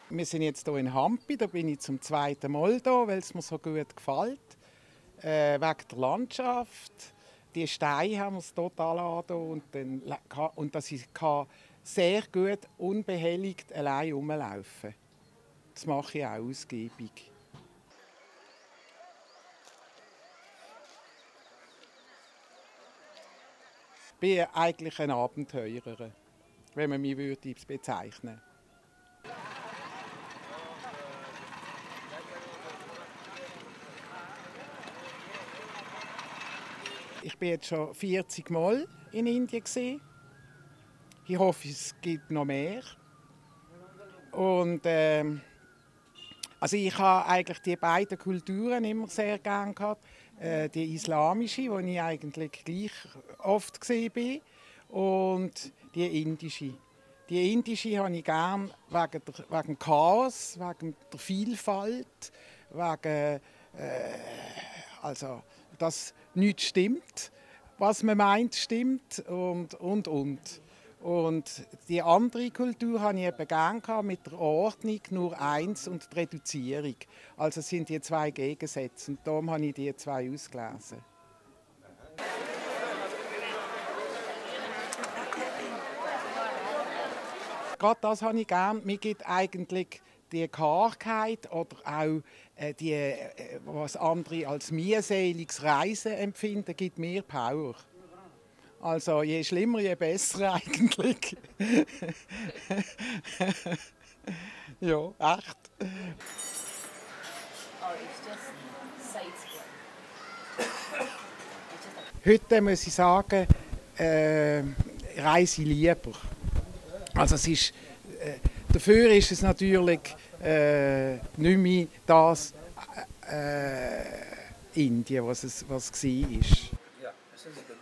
Wir sind jetzt hier in Hampi, da bin ich zum zweiten Mal da, weil es mir so gut gefällt. Wegen der Landschaft. Die Steine haben wir total angetan und dass ich sehr gut unbehelligt allein herumlaufen kann. Das mache ich auch ausgiebig. Ich bin eigentlich ein Abenteurer, wenn man mich bezeichnen würde. Ich war jetzt schon 40 Mal in Indien. Ich hoffe, es gibt noch mehr. Und, also ich habe eigentlich die beiden Kulturen immer sehr gerne gehabt. Die islamische, wo ich eigentlich gleich oft war, und die indische. Die indische habe ich gerne wegen dem Chaos, wegen der Vielfalt, wegen also, dass nichts stimmt, was man meint, stimmt und. Und die andere Kultur hatte ich eben gerne mit der Ordnung, nur eins und die Reduzierung. Also sind die zwei Gegensätze und darum habe ich die zwei ausgelesen. Gerade das habe ich gerne. Mir gibt eigentlich die Kargheit oder auch die, was andere als mühseliges Reisen empfinden, gibt mir Power. Also je schlimmer, je besser eigentlich. Ja, echt. Heute muss ich sagen, reise ich lieber. Also es ist, dafür ist es natürlich nicht mehr das Indien, was es war.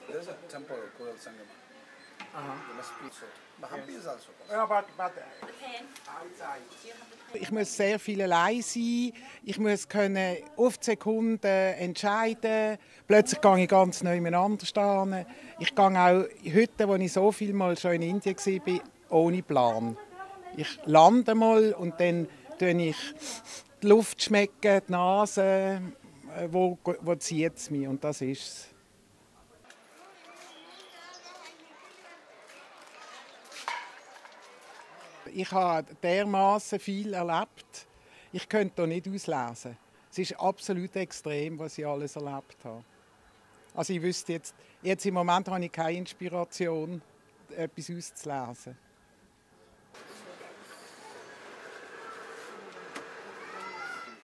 There's a temple called Sangama. You must be so. But Hampi is also possible. Ja, ich muss sehr viel allein sein. Ich muss können auf die Sekunde entscheiden. Plötzlich gehe ich ganz neu anders hin. Ich gehe auch heute, wo ich so viel Mal schon in Indien war, ohne Plan. Ich lande mal und dann schmecke ich die Luft, die Nase, wo zieht es mich, und das ist es. Ich habe dermaßen viel erlebt, ich könnte hier nicht auslesen. Es ist absolut extrem, was ich alles erlebt habe. Also ich wüsste jetzt im Moment habe ich keine Inspiration, etwas auszulesen.